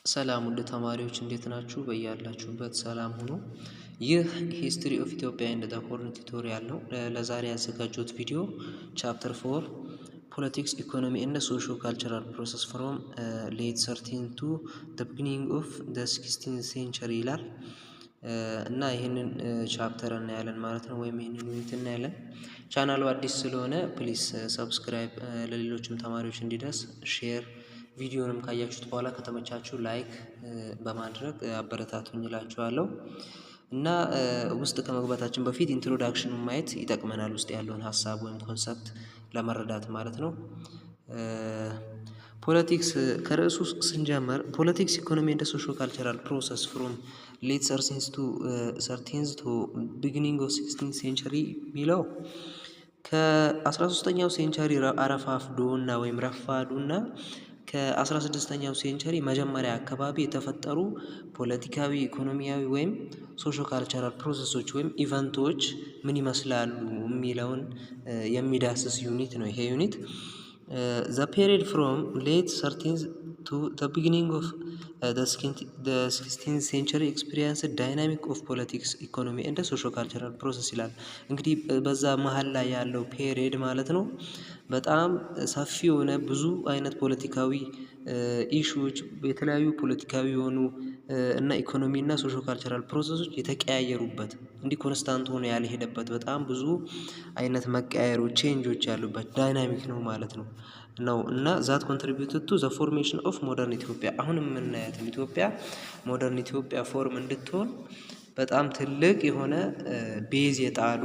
ሰላም ውድ ተማሪዎች፣ እንዴት ናችሁ? በያላችሁበት ሰላም ሁኑ። ይህ History of Ethiopia and the Horn tutorial ነው። ለዛሬ ያዘጋጀሁት ቪዲዮ chapter 4, politics, economy and socio cultural process from late 13 to the beginning of the 16 century ይላል እና ይህንን chapter እናያለን ማለት ነው፣ ወይም ይህንን unit እናያለን። ቻናሉ አዲስ ስለሆነ please subscribe፣ ለሌሎችም ተማሪዎች እንዲደርስ share፣ ቪዲዮንም ካያችሁት በኋላ ከተመቻችሁ like በማድረግ አበረታቱኝ እላችኋለሁ። እና ውስጥ ከመግባታችን በፊት introduction ኑን ማየት ይጠቅመናል፣ ውስጥ ያለውን ሀሳብ ወይም concept ለመረዳት ማለት ነው። Politics ከርዕሱ ስንጀምር politics, economy and socio cultural process from late 13th to beginning of 16 century የሚለው ከ13ኛው century አረፋፍዶና ወይም ረፋዱና ከ16ኛው century መጀመሪያ አካባቢ የተፈጠሩ ፖለቲካዊ፣ ኢኮኖሚያዊ ወይም socio cultural process ኦች ወይም event ኦች ምን ይመስላሉ የሚለውን የሚዳስስ unit ነው። ይሄ unit the period from late 13th to the beginning of the 16th century experience dynamic of politics, economy and socio cultural process ይላል። እንግዲህ በዛ መሀል ላይ ያለው period ማለት ነው በጣም ሰፊ የሆነ ብዙ አይነት ፖለቲካዊ issue ዎች፣ የተለያዩ ፖለቲካዊ የሆኑ እና ኢኮኖሚ እና socio cultural process ኦች የተቀያየሩበት፣ እንዲህ constant ሆኖ ያልሄደበት፣ በጣም ብዙ አይነት መቀያየሮች፣ change ኦች ያሉበት dynamic ነው ማለት ነው እና that contributed to the formation of modern Ethiopia። አሁን የምናያትን ኢትዮጵያ፣ modern Ethiopia form እንድትሆን በጣም ትልቅ የሆነ base የጣሉ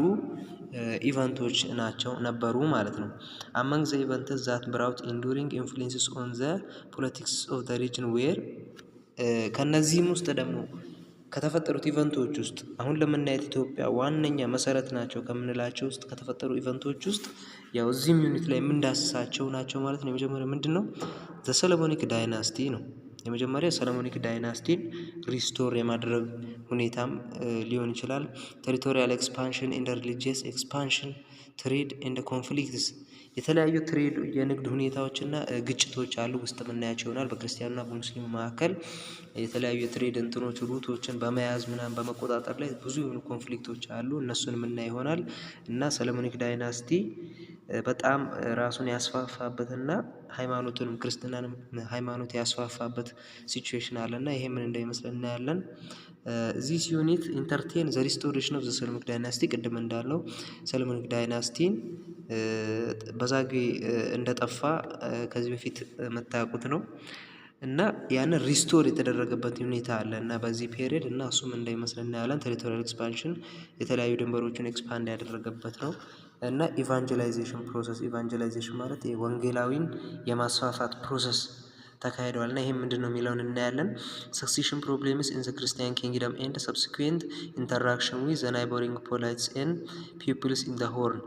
event ኦች ናቸው፣ ነበሩ ማለት ነው። Among the events that brought enduring influences on the politics of the region were ከነዚህም ውስጥ ደግሞ ከተፈጠሩት event ኦች ውስጥ አሁን ለምናየት ኢትዮጵያ ዋነኛ መሰረት ናቸው ከምንላቸው ውስጥ ከተፈጠሩ event ኦች ውስጥ ያው እዚህም unit ላይ የምንዳስሳቸው ናቸው ማለት ነው። የመጀመሪያው ምንድነው? The Solomonic dynasty ነው። የመጀመሪያ Solomonic dynasty ን restore የማድረግ ሁኔታም ሊሆን ይችላል። Territorial expansion and religious expansion, trade and conflicts፣ የተለያዩ trade የንግድ ሁኔታዎች እና ግጭቶች አሉ፣ ውስጥ የምናያቸው ይሆናል። በክርስቲያኑና በሙስሊሙ መካከል የተለያዩ የ trade እንትኖች route ኦችን በመያዝ ምናምን በመቆጣጠር ላይ ብዙ የሆኑ conflict ኦች አሉ። እነሱን የምናይ ይሆናል። እና Solomonic dynasty በጣም ራሱን ያስፋፋበትና ሃይማኖቱንም፣ ክርስትናንም ሃይማኖት ያስፋፋበት situation አለ እና ይሄ ምን እንደሚመስል እናያለን። This unit entertain the restoration of the Solomonic dynasty። ቅድም እንዳለው Solomonic dynasty ን በዛግዌ እንደጠፋ ከዚህ በፊት የምታውቁት ነው። እና ያንን restore የተደረገበት ሁኔታ አለ እና በዚህ period እና እሱም እንደሚመስል እናያለን። Territorial expansion የተለያዩ ድንበሮችን expand ያደረገበት ነው። እና evangelization process፣ evangelization ማለት ወንጌላዊን የማስፋፋት process ተካሂደዋል እና ይሄም ምንድነው የሚለውን እናያለን። Succession problems in the Christian kingdom and subsequent interaction with the neighboring polities and peoples in the Horn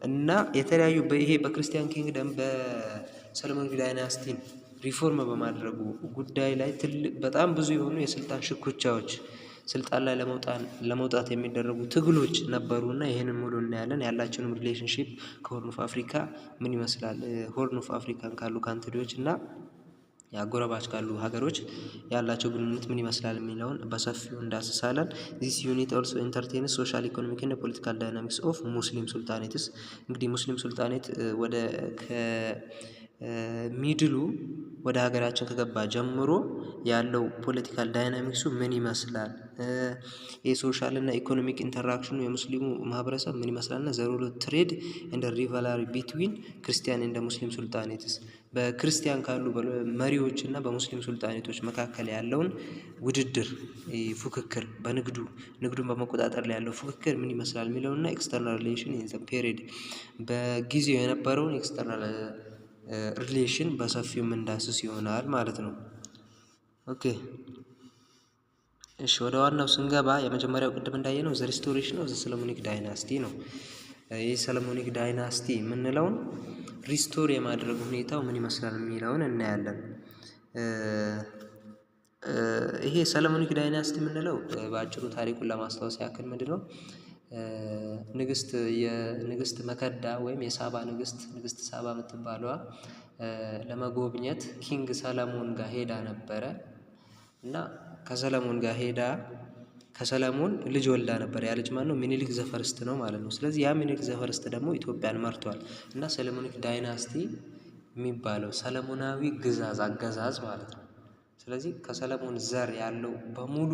እና የተለያዩ ይሄ በ Christian kingdom በ Solomonic dynasty ን ሪፎርም በማድረጉ ጉዳይ ላይ ትልቅ በጣም ብዙ የሆኑ የስልጣን ሽኩቻዎች፣ ስልጣን ላይ ለመውጣት የሚደረጉ ትግሎች ነበሩ እና ይህንን ሙሉ እናያለን። ያላቸውንም relationship ከ Horn of Africa ምን ይመስላል፣ Horn of Africa ን ካሉ country ዎች እና የአጎራባች ካሉ ሀገሮች ያላቸው ግንኙነት ምን ይመስላል የሚለውን በሰፊው እንዳስሳለን። This unit also entertains social, economic እና political dynamics of Muslim sultanates። እንግዲህ Muslim sultanate ወደ ከ middle ኡ ወደ ሀገራችን ከገባ ጀምሮ ያለው political dynamics ኡ ምን ይመስላል? የ social እና economic interaction ኑ የሙስሊሙ ማህበረሰብ ምን ይመስላል? እና the role of trade and rivalry between Christian and Muslim sultanates፣ በክርስቲያን ካሉ መሪዎች እና በሙስሊም ሱልጣኔቶች መካከል ያለውን ውድድር፣ ፉክክር፣ በንግዱ ንግዱን በመቆጣጠር ላይ ያለው ፉክክር ምን ይመስላል የሚለውን እና external relation in the period፣ በጊዜው የነበረውን external relation በሰፊው የምንዳስስ ይሆናል ማለት ነው። Okay፣ እሺ፣ ወደ ዋናው ስንገባ የመጀመሪያው ቅድም እንዳየነው the restoration of the Solomonic dynasty ነው። ይህ Solomonic dynasty የምንለውን restore የማድረግ ሁኔታው ምን ይመስላል የሚለውን እናያለን። ይሄ Solomonic dynasty የምንለው በአጭሩ ታሪኩን ለማስታወስ ያክል ምንድነው? ንግስት የንግስት መከዳ ወይም የሳባ ንግስት፣ ንግስት ሳባ የምትባለዋ ለመጎብኘት King ሰለሞን ጋር ሄዳ ነበረ። እና ከሰለሞን ጋር ሄዳ ከሰለሞን ልጅ ወልዳ ነበር። ያ ልጅ ማነው? ሚኒሊክ the first ነው ማለት ነው። ስለዚህ ያ ሚኒሊክ the first ደግሞ ኢትዮጵያን መርቷል እና Solomonic dynasty የሚባለው ሰለሞናዊ ግዛዝ አገዛዝ ማለት ነው። ስለዚህ ከሰለሞን ዘር ያለው በሙሉ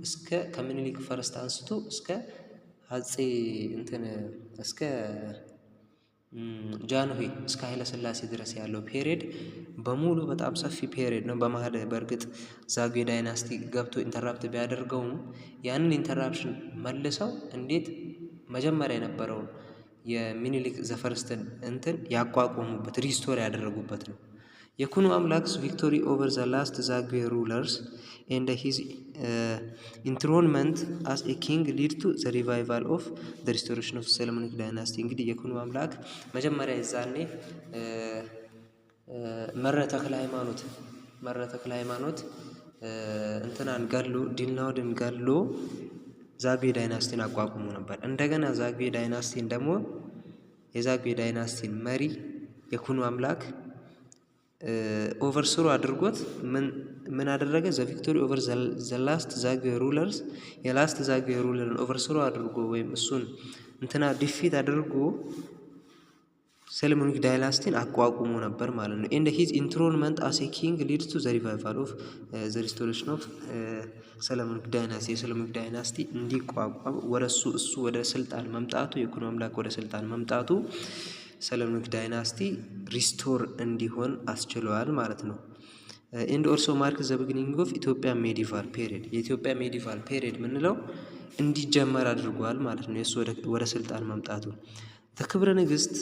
እስከ ከምኒልክ first አንስቶ እስከ አጼ እንትን እስከ ጃንሆይ እስከ ኃይለ ሥላሴ ድረስ ያለው period በሙሉ በጣም ሰፊ period ነው። በመሀል በእርግጥ ዛጉዌ dynasty ገብቶ interrupt ቢያደርገውም ያንን interruption መልሰው እንዴት መጀመሪያ የነበረውን የሚኒሊክ the first ን እንትን ያቋቋሙበት፣ restore ያደረጉበት ነው። ይኩኖ አምላክ's victory over the last Zagwe rulers and his enthronement as a king lead to the revival of the restoration of Solomonic dynasty። እንግዲህ ይኩኖ አምላክ መጀመሪያ የዛኔ መረ ተክለ ሃይማኖት እንትናን ገሎ፣ ድልናዖድን ገሎ ዛጉዌ dynasty ን አቋቁሞ ነበር። እንደገና ዛጉዌ dynasty ን ደግሞ የዛጉዌ dynasty ን መሪ ይኩኖ አምላክ overthrow አድርጎት ምን ምን አደረገ? The victory over the last Zagwe rulers፣ የ last Zagwe ruler ን overthrow አድርጎ ወይም እሱን እንትና defeat አድርጎ Solomonic dynasty ን አቋቁሞ ነበር ማለት ነው። And his enthronement as a king lead to the revival of the restoration of Solomonic dynasty። የ Solomonic dynasty እንዲቋቋም ወደ እሱ ወደ ስልጣን መምጣቱ፣ ይኩኖ አምላክ ወደ ስልጣን መምጣቱ Solomonic dynasty restore እንዲሆን አስችለዋል ማለት ነው። And also mark the beginning of Ethiopia medieval period። የኢትዮጵያ medieval period የምንለው እንዲጀመር አድርጓል ማለት ነው። የእሱ ወደ ስልጣን መምጣቱ። ክብረ ነገስት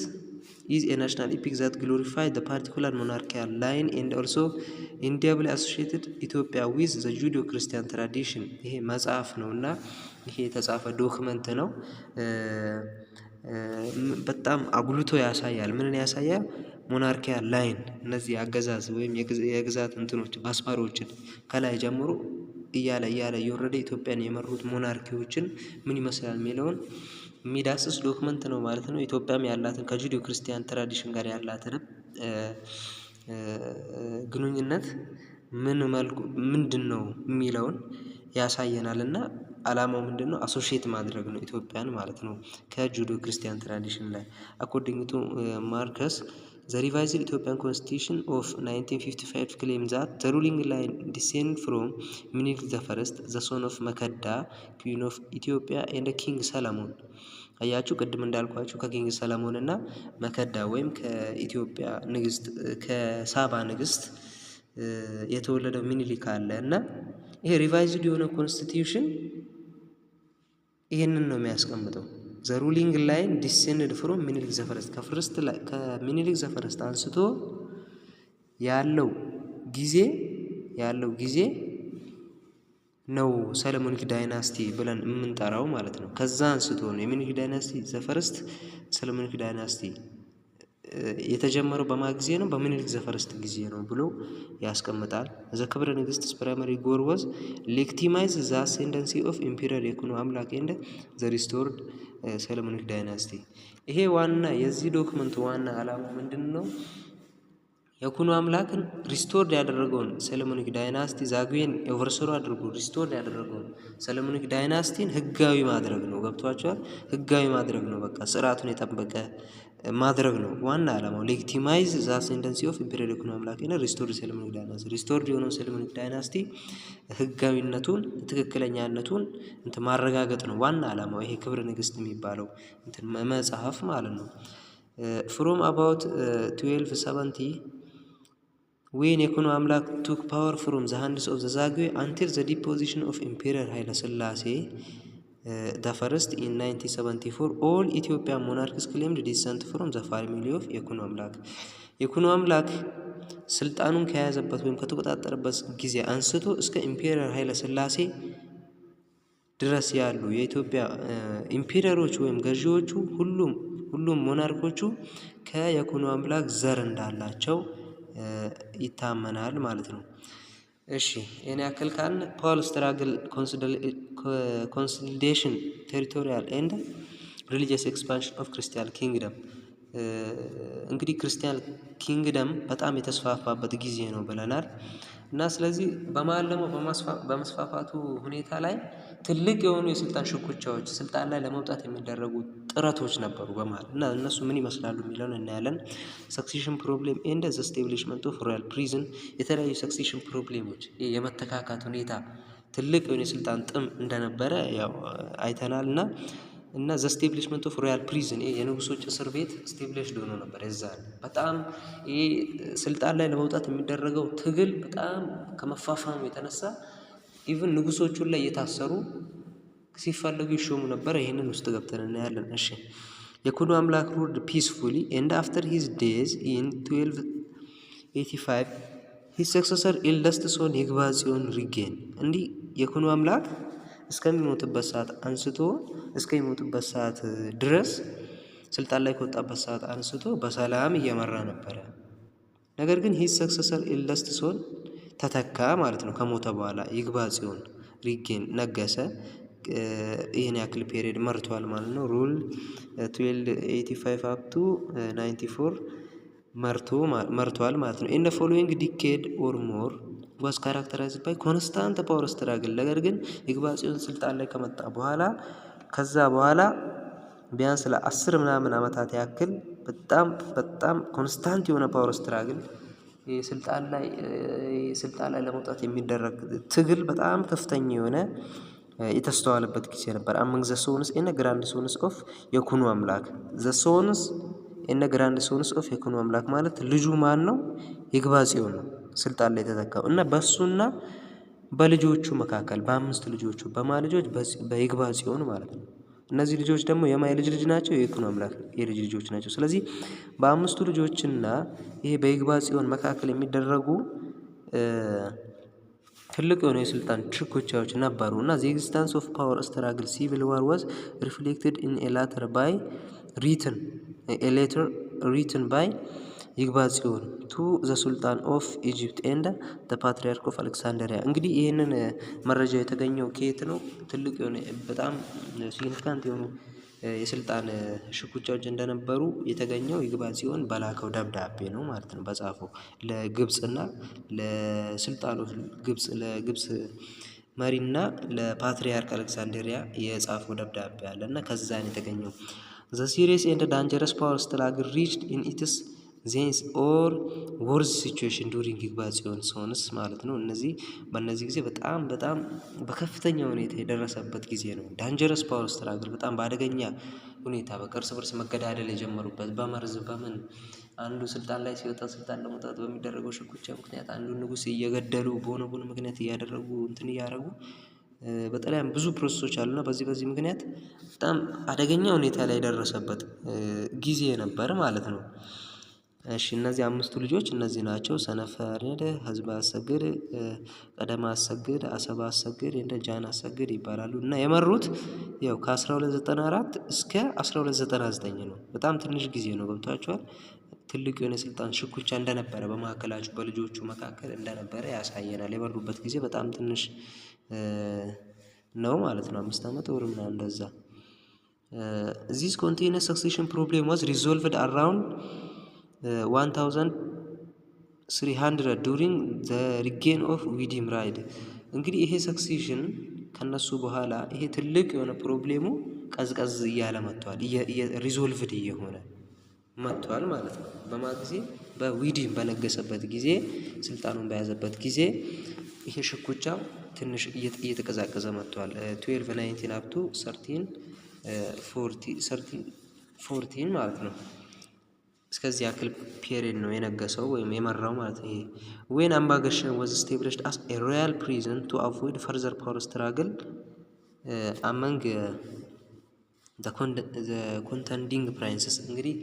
is a national epic that glorified the particular monarchical line and also indelibly associated Ethiopia with the Judeo Christian tradition። ይሄ መጽሐፍ ነው እና ይሄ የተጻፈ document ነው። በጣም አጉልቶ ያሳያል። ምንን ያሳያል? Monarchial line፣ እነዚህ አገዛዝ ወይም የግዛት እንትኖች መስመሮችን ከላይ ጀምሮ እያለ እያለ እየወረደ ኢትዮጵያን የመሩት monarchy ዎችን ምን ይመስላል የሚለውን የሚዳስስ document ነው ማለት ነው። ኢትዮጵያም ያላትን ከ Judeo Christian tradition ጋር ያላትንም ግንኙነት ምን መልኩ ምንድነው የሚለውን ያሳየናል። እና አላማው ምንድነው? Associate ማድረግ ነው ኢትዮጵያን ማለት ነው ከ Judeo Christian tradition ላይ። According to Marcus, the revised Ethiopian constitution of 1955 claim that the ruling line descend from Menelik the First, the son of Makeda, queen of Ethiopia, and King Solomon። አያችሁ፣ ቅድም እንዳልኳችሁ ከ King ሰለሞን እና መከዳ ወይም ከኢትዮጵያ ንግስት፣ ከሳባ ንግስት የተወለደው ሚኒሊክ አለ እና ይሄ revised የሆነ constitution ይሄንን ነው የሚያስቀምጠው። The ruling line descended from Menelik the First፣ ከ first ከሚኒሊክ the First አንስቶ ያለው ጊዜ ነው Solomonic dynasty ብለን የምንጠራው ማለት ነው። ከዛ አንስቶ ነው የሚኒሊክ dynasty። The first Solomonic dynasty የተጀመረው በማ ጊዜ ነው? በሚኒሊክ the First ጊዜ ነው ብሎ ያስቀምጣል። The ክብረ ነገስት primary goal was legitimize the ascendancy of Emperor ይኩኖ አምላክ and the restored Solomonic dynasty። ይሄ ዋና የዚህ document ዋና ዓላማው ምንድን ነው? ይኩኖ አምላክን restored ያደረገውን Solomonic dynasty፣ ዛጉዌን overthrow አድርጎ restored ያደረገውን Solomonic dynasty ን ህጋዊ ማድረግ ነው። ገብቷችኋል? ህጋዊ ማድረግ ነው። በቃ ስርዓቱን የጠበቀ ማድረግ ነው ዋና ዓላማው። Legitimize the ascendancy of Emperor ይኩኖ አምላክ እና restored Solomonic dynasty። Restored የሆነውን Solomonic dynasty ህጋዊነቱን፣ ትክክለኛነቱን እንትን ማረጋገጥ ነው ዋና ዓላማው። ይሄ ክብረ ነገስት የሚባለው እንትን መጽሐፍ ማለት ነው። From about 1270, when ይኩኖ አምላክ took power from the hands of the Zagwe, until the deposition of Emperor ኃይለ ሥላሴ the First in 1974, all Ethiopian monarchs claimed descent from the family of ይኩኖ አምላክ። ይኩኖ አምላክ ስልጣኑን ከያዘበት ወይም ከተቆጣጠረበት ጊዜ አንስቶ እስከ Emperor ኃይለ ሥላሴ ድረስ ያሉ የኢትዮጵያ emperor ኦች ወይም ገዢዎቹ ሁሉም monarch ኦቹ ከይኩኖ አምላክ ዘር እንዳላቸው ይታመናል ማለት ነው። እሺ፣ ይህን ያክል ካልን power struggle, consolidation, territorial and religious expansion of Christian kingdom። እንግዲህ Christian kingdom በጣም የተስፋፋበት ጊዜ ነው ብለናል። እና ስለዚህ በመሀል ደግሞ በመስፋፋቱ ሁኔታ ላይ ትልቅ የሆኑ የስልጣን ሽኩቻዎች፣ ስልጣን ላይ ለመውጣት የሚደረጉ ጥረቶች ነበሩ በመሀል። እና እነሱ ምን ይመስላሉ የሚለውን እናያለን። Succession problem and the establishment of royal prison። የተለያዩ succession problem ኦች፣ የመተካካት ሁኔታ፣ ትልቅ የሆነ የስልጣን ጥም እንደነበረ ያው አይተናል። እና the establishment of royal prison፣ የንጉሶች እስር ቤት established ሆኖ ነበር። የዛን በጣም ይሄ ስልጣን ላይ ለመውጣት የሚደረገው ትግል በጣም ከመፋፋሙ የተነሳ even ንጉሶቹን ላይ እየታሰሩ ሲፈለጉ ይሾሙ ነበር። ይህንን ውስጥ ገብተን እናያለን። እሺ፣ ይኩኖ አምላክ ruled peacefully, and after his death in 1285, his successor, eldest son ይግባ ጽዮን, reign። እንዲህ ይኩኖ አምላክ እስከሚሞትበት ሰዓት ድረስ፣ ስልጣን ላይ ከወጣበት ሰዓት አንስቶ በሰላም እየመራ ነበረ። ነገር ግን his successor, eldest son ተተካ ማለት ነው። ከሞተ በኋላ ይግባ ጽዮን reign ነገሰ። ይህን ያክል period መርቷል ማለት ነው። Rule 1285 up to 94 መርቷል ማለት ነው። In following decade or more was characterized by constant power struggle። ነገር ግን ይግባ ጽዮን ስልጣን ላይ ከመጣ በኋላ፣ ከዛ በኋላ ቢያንስ ለ10 ምናምን ዓመታት ያክል በጣም በጣም constant የሆነ power struggle፣ ስልጣን ላይ ለመውጣት የሚደረግ ትግል በጣም ከፍተኛ የሆነ የተስተዋለበት ጊዜ ነበር። Among the sons and grandsons of ይኩኖ አምላክ። The sons and grandsons of ይኩኖ አምላክ ማለት ልጁ ማን ነው? ይግባ ጽዮን ነው ስልጣን ላይ የተተካው። እና በሱና በልጆቹ መካከል፣ በአምስት ልጆቹ፣ በማ ልጆች? በይግባ ጽዮን ማለት ነው። እነዚህ ልጆች ደግሞ የማ የልጅ ልጅ ናቸው? የይኩኖ አምላክ የልጅ ልጆች ናቸው። ስለዚህ በአምስቱ ልጆችና ይሄ በይግባ ጽዮን መካከል የሚደረጉ ትልቅ የሆነ የስልጣን ሽኩቻዎች ነበሩ። እና the existence of power struggle, civil war, was reflected in a letter written by ይግባ ጽዮን to the Sultan of Egypt and the Patriarch of Alexandria። እንግዲህ ይህንን መረጃ የተገኘው ከየት ነው? ትልቅ የሆነ በጣም significant የሆኑ የስልጣን ሽኩቻዎች እንደነበሩ የተገኘው ይግባ ጽዮን በላከው ደብዳቤ ነው ማለት ነው። በጻፈው ለግብፅና ለስልጣኑ ግብፅ ለግብፅ መሪና ለፓትሪያርክ አሌክሳንድሪያ የጻፈው ደብዳቤ አለ እና ከዛ ነው የተገኘው። The serious and dangerous power struggle reached in its zenith or worst situation during ይግባ ጽዮን sons ማለት ነው። በእነዚህ ጊዜ በጣም በጣም በከፍተኛ ሁኔታ የደረሰበት ጊዜ ነው። Dangerous power struggle፣ በጣም በአደገኛ ሁኔታ በቃ እርስ በርስ መገዳደል የጀመሩበት፣ በመርዝ በምን አንዱ ስልጣን ላይ ሲወጣ፣ ስልጣን ለመውጣት በሚደረገው ሽኩቻ ምክንያት አንዱን ንጉስ እየገደሉ፣ በሆነ በሆነ ምክንያት እያደረጉ፣ እንትን እያደረጉ፣ በጣም ብዙ process ኦች አሉና በዚህ ምክንያት በጣም አደገኛ ሁኔታ ላይ የደረሰበት ጊዜ ነበር ማለት ነው። እሺ፣ እነዚህ አምስቱ ልጆች እነዚህ ናቸው። ሰነፈሬደ፣ ህዝበ አሰግድ፣ ቀደማ አሰግድ፣ አሰባ አሰግድ፣ እንደ ጃን አሰግድ ይባላሉ። እና የመሩት ያው ከ1294 እስከ 1299 ነው። በጣም ትንሽ ጊዜ ነው። ገብቷችኋል? ትልቅ የሆነ የስልጣን ሽኩቻ እንደነበረ በመካከላቸው፣ በልጆቹ መካከል እንደነበረ ያሳየናል። የመሩበት ጊዜ በጣም ትንሽ ነው ማለት ነው። 5 ዓመት ወር ምናምን እንደዛ። This continuous succession problem was resolved around 1300 during the reign of ዊዲም ራይድ። እንግዲህ ይሄ succession ከነሱ በኋላ ይሄ ትልቅ የሆነ problem ኡ ቀዝቀዝ እያለ መጥቷል፣ resolved እየሆነ መጥቷል ማለት ነው። በማ ጊዜ? በዊዲም በነገሰበት ጊዜ፣ ስልጣኑን በያዘበት ጊዜ ይሄ ሽኩቻው ትንሽ እየተቀዛቀዘ መጥቷል። 1219 up to 1314 ማለት ነው። እስከዚህ ያክል period ነው የነገሰው ወይም የመራው ማለት ነው። ይሄ when አምባ ግሸን was established as a royal prison to avoid further power struggle among the contending princes። እንግዲህ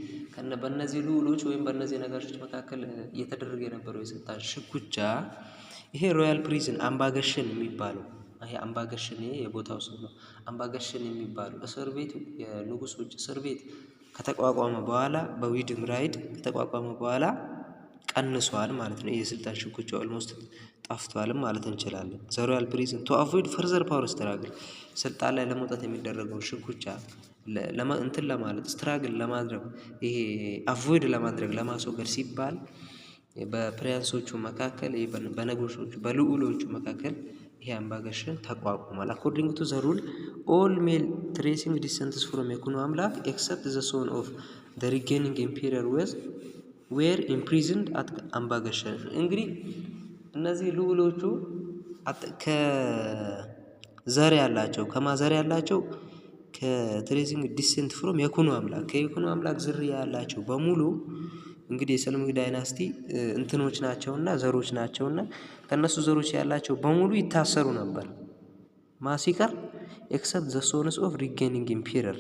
በእነዚህ ልዑሎች ወይም በእነዚህ ነገሮች መካከል እየተደረገ የነበረው የስልጣን ሽኩቻ ይሄ royal prison አምባ ግሸን የሚባለው፣ ይሄ አምባ ግሸን፣ ይሄ የቦታው ስም ነው። አምባ ግሸን የሚባለው እስር ቤት፣ የንጉሶች እስር ቤት ከተቋቋመ በኋላ፣ በዊድም ራይድ ከተቋቋመ በኋላ ቀንሷል ማለት ነው። የስልጣን ሽኩቻ almost ጠፍቷልም ማለት እንችላለን። The royal prison to avoid further power struggle፣ ስልጣን ላይ ለመውጣት የሚደረገው ሽኩቻ እንትን ለማለት፣ struggle ለማድረግ፣ ይሄ avoid ለማድረግ፣ ለማስወገድ ሲባል በ prince ኦቹ መካከል፣ በንጉሶቹ፣ በልዑሎቹ መካከል ይሄ አምባገሸን ተቋቁሟል። According to the rule, all male tracing descents from ይኩኖ አምላክ except the son of the reigning emperor was were imprisoned at አምባገሸን። እንግዲህ እነዚህ ልዑሎቹ ከዘር ያላቸው ከማዘር ያላቸው ከ tracing descent from ይኩኖ አምላክ፣ ከይኩኖ አምላክ ዝርያ ያላቸው በሙሉ እንግዲህ የ Solomonic dynasty እንትኖች ናቸውና፣ ዘሮች ናቸውና ከእነሱ ዘሮች ያላቸው በሙሉ ይታሰሩ ነበር። ማሲቀር except the sons of reigning emperor፣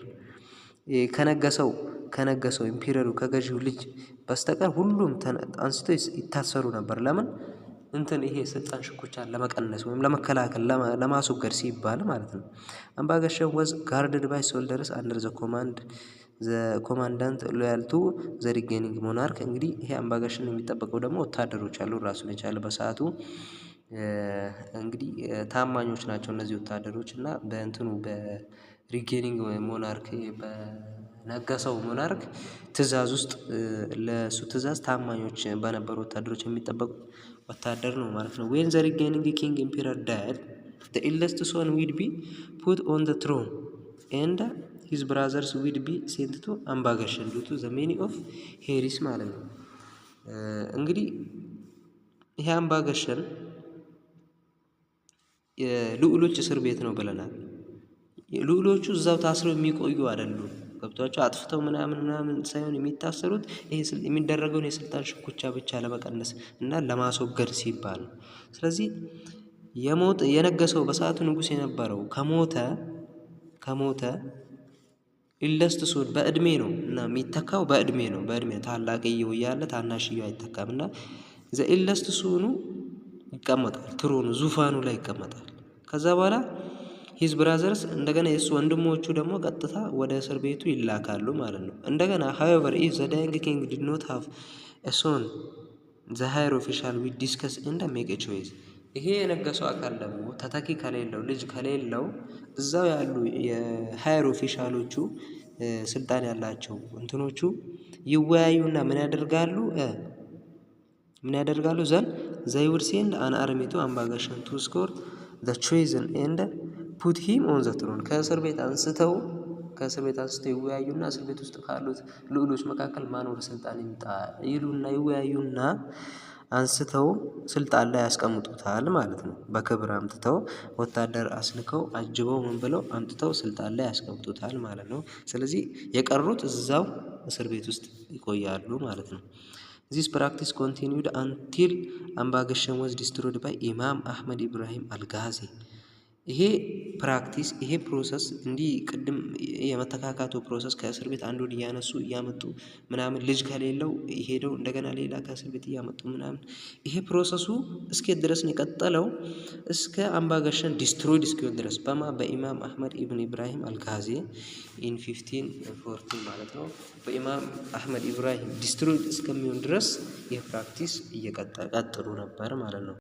ከነገሰው emperor ኡ ከገዢው ልጅ በስተቀር ሁሉም አንስቶ ይታሰሩ ነበር። ለምን? እንትን ይሄ ስልጣን ሽኩቻን ለመቀነስ ወይም ለመከላከል፣ ለማስወገድ ሲባል ማለት ነው። አምባገሸን was guarded by soldiers under the commandant loyal to the reigning monarch። እንግዲህ ይሄ አምባገሸን የሚጠበቀው ደግሞ ወታደሮች አሉ ራሱን የቻለ። በሰዓቱ እንግዲህ ታማኞች ናቸው እነዚህ ወታደሮች እና በእንትኑ በ reigning monarch፣ በነገሰው monarch ትእዛዝ ውስጥ፣ ለእሱ ትእዛዝ ታማኞች በነበሩ ወታደሮች የሚጠበቁ ወታደር ነው ማለት ነው። When the reigning king emperor died, the eldest son would be put on the throne and his brothers would be sent to አምባገሸን due to the many of heirs ማለት ነው። እንግዲህ ይሄ አምባገሸን የልዑሎች እስር ቤት ነው ብለናል። ልዑሎቹ እዛው ታስረው የሚቆዩ አይደሉም። ገብቷቸው አጥፍተው ምናምን ምናምን ሳይሆን የሚታሰሩት ይሄ የሚደረገውን የስልጣን ሽኩቻ ብቻ ለመቀነስ እና ለማስወገድ ሲባል ነው። ስለዚህ የሞት የነገሰው በሰዓቱ ንጉስ የነበረው ከሞተ eldest son በእድሜ ነው እና የሚተካው በእድሜ ነው። ታላቅየው እያለ ታናሽየው አይተካም እና the eldest son ኑ ይቀመጣል፣ throne ኑ ዙፋኑ ላይ ይቀመጣል። ከዛ በኋላ his brothers እንደገና የእሱ ወንድሞቹ ደግሞ ቀጥታ ወደ እስር ቤቱ ይላካሉ ማለት ነው። እንደገና however, if the dying king did not have a son, the higher official will discuss and make a choice። ይሄ የነገሰው አካል ደግሞ ተተኪ ከሌለው፣ ልጅ ከሌለው እዛው ያሉ የ higher official ኦቹ፣ ስልጣን ያላቸው እንትኖቹ ይወያዩና ምን ያደርጋሉ? ምን ያደርጋሉ? Then they would send an army to አምባገሸን to escort the chosen and put him on the throne። ከእስር ቤት አንስተው ይወያዩና እስር ቤት ውስጥ ካሉት ልዑሎች መካከል ማን ወደ ስልጣን ይምጣ ይሉና ይወያዩና አንስተው ስልጣን ላይ ያስቀምጡታል ማለት ነው። በክብር አምጥተው፣ ወታደር አስልከው፣ አጅበው፣ ምን ብለው አምጥተው ስልጣን ላይ ያስቀምጡታል ማለት ነው። ስለዚህ የቀሩት እዛው እስር ቤት ውስጥ ይቆያሉ ማለት ነው። This practice continued until አምባገሸን was destroyed by ኢማም አህመድ ኢብራሂም አልጋዚ። ይሄ practice፣ ይሄ process እንዲህ ቅድም የመተካካቱ process ከእስር ቤት አንዱን እያነሱ እያመጡ ምናምን፣ ልጅ ከሌለው ሄደው እንደገና ሌላ ከእስር ቤት እያመጡ ምናምን፣ ይሄ process ኡ እስከ ድረስ ነው የቀጠለው፣ እስከ አምባገሸን destroyed እስኪሆን ድረስ። በኢማም አህመድ ኢብን ኢብራሂም አልጋዚ in 1514 ማለት ነው። በኢማም አህመድ ኢብራሂም destroyed እስከሚሆን ድረስ ይህ practice እየቀጠሉ ነበር ማለት ነው።